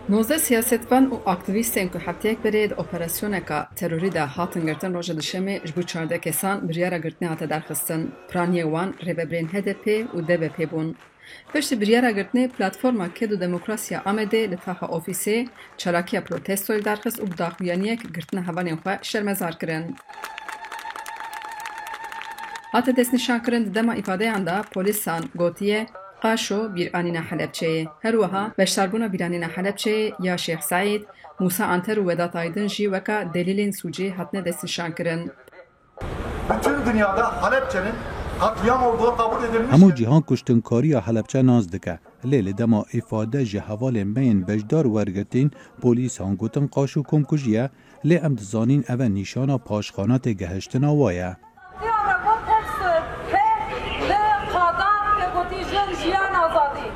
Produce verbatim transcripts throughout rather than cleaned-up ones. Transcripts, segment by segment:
Nozdeh siyasetvan û aktîvîstên ku hefteyek berê di operasyoneka terorî de hatin girtin, roja Duşemê ji bo çardeh kesan biryara girtinê hate derxistin. Piraniyê wan rêvebirên H D P û D B P bûn. Piştî biryara girtinê, Platforma Ked û Demokrasiya Amedê li taxa ofîsê çalakiya protestoyê derxist û bi daxuyaniyek girtina hevalên xwe şermezar kirin. Hate destnîşankirin, di dema îfadeyan de polîsan gotiye, Qaşo bîranîna Helebçeyê. Her wiha beşdarbûna bîranîna Helebçeyê ya Şêx Seîd, Mûsa Anter û Vedat Aydin jî weke delîlên sûcê hatine destnîşankirin. Bütün dünyada Halepçe'nin katliam olduğu kabul edilmiştir. Hemû cîhan kuştinkariya Helebçe nas dike. Lê li dema îfade ji hevalên me yên beşdar wergirtîn, polîsan gotin Qaşo komkujî ye, lê em dizanîn ev e nîşana paşxana têgehiştina wa ye. Diya re got teks he li qadan ke gotî jin jiyan azadî.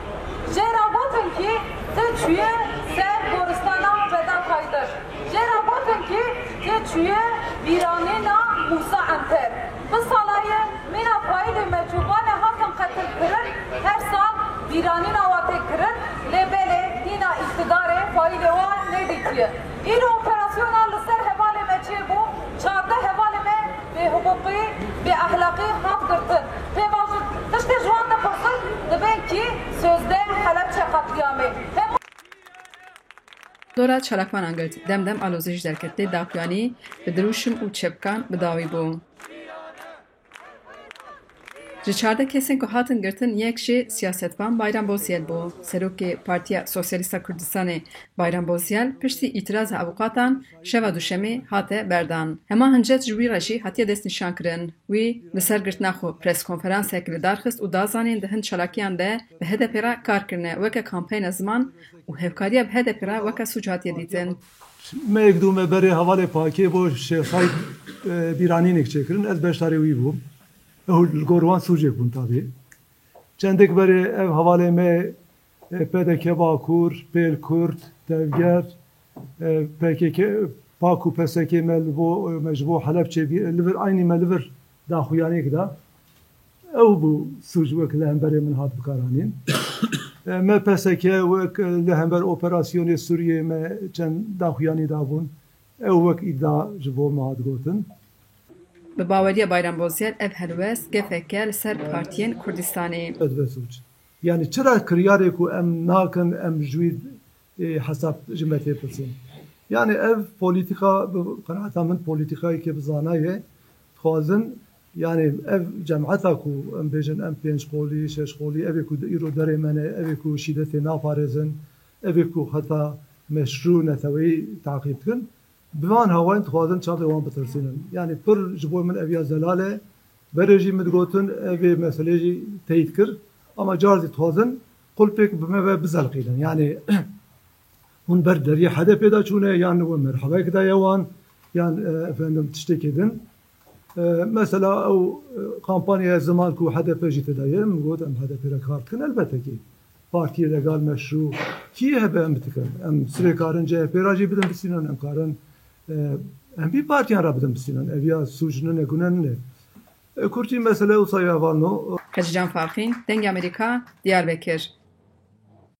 Jê re gotin kî ti çûye ser goristana Vedat Aydin. Jê re gotin kî ti çûye bîranîna Mûsa Enter. Bi sala ye mîna faîlê me çû, vanê hatin qetil kirin, her sal bîranîna wa tê kirin, lê belê hîna îqtidarê faîlê wa nedîtiye. Îro operasyona li ser hevalê me çêbû, çardeh hevalê me bêhiqûqî, bêexlaqî hat girtin. Pêvajo tiştê ji wan dipirsin, dibên kî sözde Helebçe qetlîamê. Hemû Dora çalakvanan girt, dem dem alozî ji derket, lê daxuyanî bi dirûşim û çepkan bi dawî bû. Ji çardeh kesên ku hatin girtin, yek jê siyasetvan Bayram Bozyel bû. Serokê Partiya Sosyalîst a Kurdistanê Bayram Bozyel piştî îtiraza avûkatan şeva Duşemê hate berdan. Hema hincet ji wî re jî hatiye destnîşankirin. Wî li ser girtina xwe preskonferansek li dar xist û da zanîn di hin çalakiyan de bi H D P re kar kirine weke kampeyna ziman û hevkariya bi H D P re weke sûc hatiye dîtin. Mehek dû me berê hevalê Pakê bo Şêxay, e, bîranînek çêkirin. Ez beşdarê wî bûm. Ew li gor wan sûcek bûn tabî. Çendek berê ev hevalê me, e, P D K Bakur, Pêl Kurd, Tevger, e, P K K, Pak û P S K me li bo, me ji bo Helebçê bî-, li vir, aynî me li vir daxuyaniyek da. Ew bû sûc wek li hemberê min hat bikaranîn. E, me P S K wek li hember operasyonê Sûriyê me çend daxuyanî dabûn. Ew wek îdia ji bo me hat gotin. Bi baweriya Bayram Bozyel ev helwest gefeke li ser partiyên Kurdistanê. Bedve sûc. Yani çira kiryarê ku em nakin, em ji wî, e, hesab ji me tê pirsîn. Yani ev polîtîka, bi qenaeta min polîtîkayeke bi zana ye. Dixwazin, yani ev cemeta ku em bêjin em pênc qolî, şeş qolî, ev ê ku di îro derê me ne, ev ê ku şîdetê naparêzin, ev ê ku xeta meşrû neteweyî taqîb dikin. Bi van hawayên dixwazin çavê wan bitirsînin. Yani pir ji bo min ev ya zelal e. Berê jî min digotin, ev ê meselê jî teyîd kir. Ama car zî dixwazin qulpêk bi me ve bizelqînin. Yani hûn ber deriyê H D P de çûne, yan we merhebek daye wan, yan, e, efendim, tiştekê din. E, mesela ew, e, kampanyaya ziman ku H D P jî tê de ye, min got em H D P re kar dikin, elbette ki. Partiyê legal meşrû kî hebe em bidikin. Em sibê karin C H P re jî bidin bisînin, em karin, e, em vî partiyan re bidin bisînin. Ev ya sûc nine, gune nine. E, kurtî mesele wisa ya valno. Xecîcan Farqîn, Dengê Amerîka, Diyarbekir.